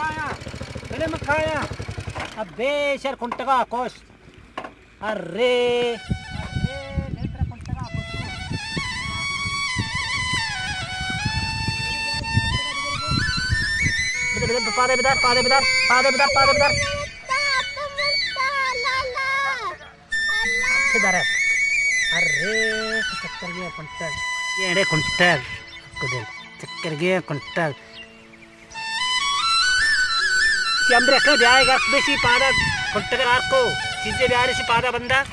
کھایا، بلے من کھایا۔ ابے شر کنٹگا کش۔ ارے۔ بدار، بدار، پادے بدار، پادے بدار، پادے بدار، پادے بدار۔ چہ درا۔ ارے، چکر گیا کنٹر۔ یہ اڑے کنٹر۔ کدل۔ چکر گیا کنٹر۔ چی امرے کہ بیائے گرک بشی پادا کنٹگر آرکو۔ چیزے بیارے شی پادا بندہ۔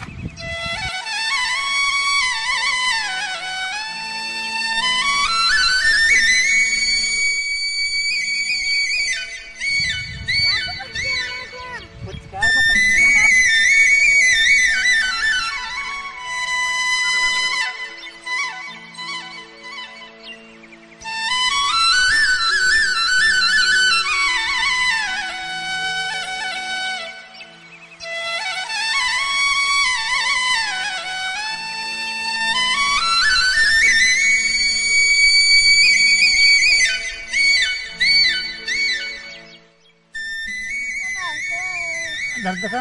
درد کا؟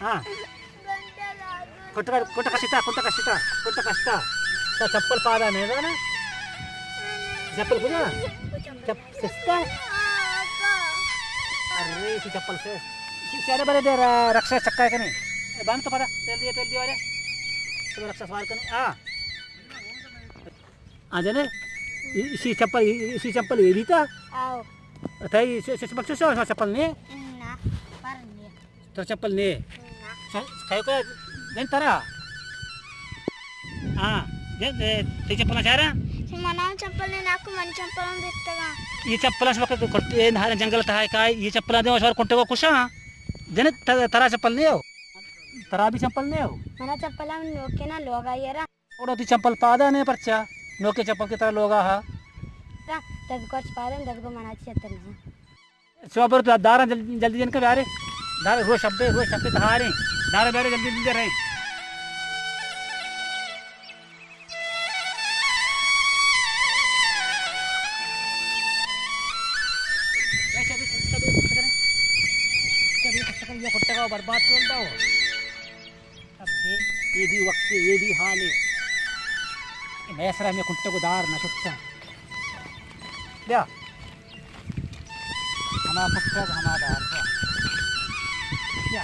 ہاں۔ کنٹا، کنٹا کشتا، کنٹا کشتا، کنٹا کشتا۔ تا چپل پادا نہیں نا؟ چپل کجا؟ چپ-، سستا؟ ارے، اسی چپل سے۔ اسی شہر بلے دے را-، رکشہ چکا ہے کہ نہیں؟ اے بند تو پادا، تیل دیے، تیل دیے والے۔ تو رکشہ سوار کرنے۔ ہاں۔ آ جنے، ای-، اسی چپل، ای-، اسی چپل یہ دیتا؟ آؤ۔ تھا یہ چ-، چ-، چپل چ-، چ-، چپل نے؟ نا، پر نے۔ تو چپل نے؟ نا۔ چ-، کھاؤ کا دن ترا؟ ہاں، دے، دے، تی چپل چارا؟ منا چپل نے ناکو، منی چپل ہم دیتگا۔ یہ چپل اس وقت کٹ-، اے نہار جنگل تہا ہے کا، یہ چپل دے اس وقت کنٹے کو کشا۔ جنے ت-، ترا چپل نے ہو؟ ترا بھی چپل نے ہو؟ منا چپل ہم نوکے نا لوگا یرا۔ اوڑا تی چمپل پادا نے پرچا؟ نوکے چمپل کے ترا لوگا ہا۔ دزگوار چ پادا، دزگو منا چی چتر نہیں۔ شما برو تو دارا جل-، جلدی جن کے بیارے۔ دار رو شبے، رو شبے تہارے۔ دارا بیارے جلدی جلدی رہے۔ برباد کر دو۔ ابے، یہ بھی وقت، یہ بھی حال ہے۔ اے مئے سرا ہمے کنٹگ ءُ دار نہ شتاں۔ بیا۔ ہما کنٹگ، ہما دار۔ بیا۔ بیا۔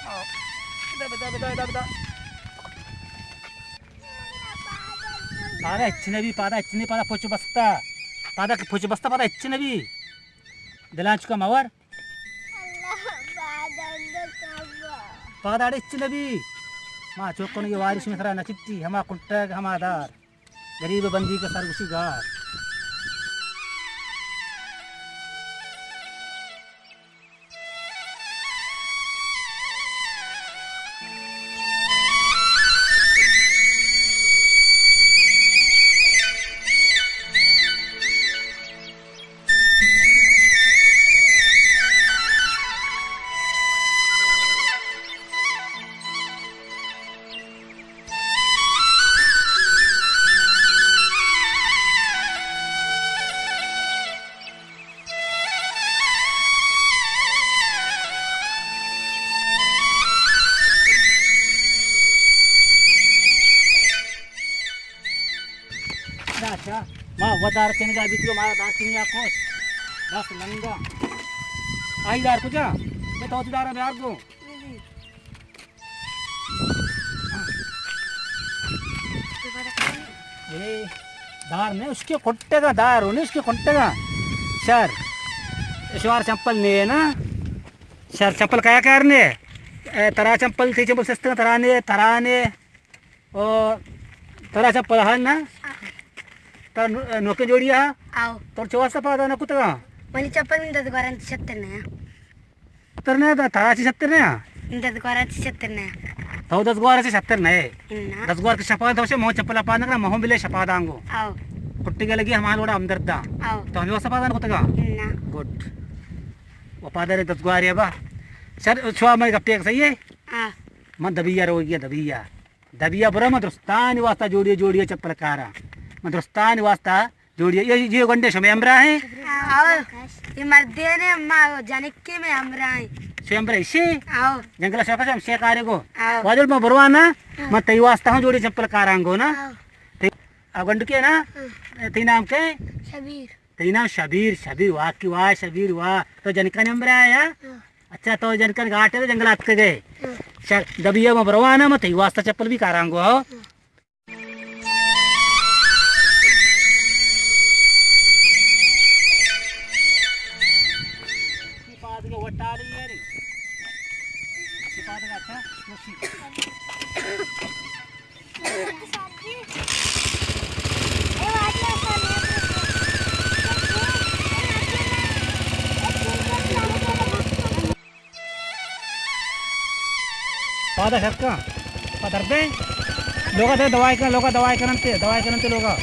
آؤ۔ بدا، بدا، بدا، بدا، بدا۔ پادا ہچ نبی، پادا ہچ نبی، پادا پچ بستا۔ پادا کہ پچ بستا، پادا ہچ نبی۔ دلانچکا مور۔ اللہ، پاد اندر کبا۔ پاد اڑے ہچ نبی۔ ما چوکن یہ وارش میں سرا نہ چٹی، ہما کنٹگ، ہما دار۔ غریب بندی کا سر گسی گار۔ اچھا، ما ودار کنگا بیتو، مارا دار کنگا کوش۔ بس لنگا۔ آئی دار کجا؟ میں تو دار بیار گو۔ اے، دار نے اس کے کنٹگا، دار نے اس کے کنٹگا۔ شر۔ شوار چمپل نے نا۔ شر چمپل کیا کرنے؟ اے، ترا چمپل، تی چمپل سستگا، ترا نے، ترا نے۔ او، ترا چمپل ہا نا؟ ترا نو-، نوکے جوڑی ہا؟ آؤ۔ تر چواسا پادا نہ کتگا؟ منی چمپل من دزگواران شتر نے۔ تر نے دا، ترا چی شتر نے؟ دزگوارا چی شتر نے۔ تو دزگوارا چی شتر نے؟ نا۔ دزگوار کے شپا تو سے مو چپلا پا نہ کرا، مو بلے شپا دانگو۔ آؤ۔ کٹی گلگی ہما لوڑا ہمدرد دا۔ آؤ۔ تو ہمیں واسا پا دان کتگا؟ نا۔ گڈ۔ وفادار دزگوار ہے با۔ سر، شوا میں گپے صحیح ہے؟ ہاں۔ من دبیا رو گیا، دبیا۔ دبیا برو، من درستانی واسطہ جوڑی جوڑی چپل کاراں۔ من درستانی واسطہ جوڑی، یہ، یہ گنڈے شمے ہمراہ ہیں؟ آؤ، یہ مردین ہیں، ما جنکے میں ہمراہ ہیں۔ شے ہمراہ شے؟ آؤ۔ جنگل شوق ہے، ہم شے کارے کو۔ آؤ۔ واجل میں بروانا، ہاں۔ میں تئی واسطہ ہوں جوڑی چپل کاراں گو نا۔ آؤ۔ تے، آ گنڈ کے نا؟ ہاں۔ تئی نام کے؟ شبیر۔ تئی نام شبیر، شبیر، واہ کی واہ، شبیر، واہ۔ تو جنکانی ہمراہ ہے، ہاں؟ ہاں۔ اچھا، تو جنکانی گاٹے تو جنگل آتکگے۔ ہاں۔ شر، دبیا ما بروانا، ما تئی واسطہ چپل بھی کاراں گو، ہو؟ ہاں۔ پادا شکا، پا دردیں۔ لوگا دے دوائی کن، لوگا دوائی کننتے، دوائی کننتے لوگا۔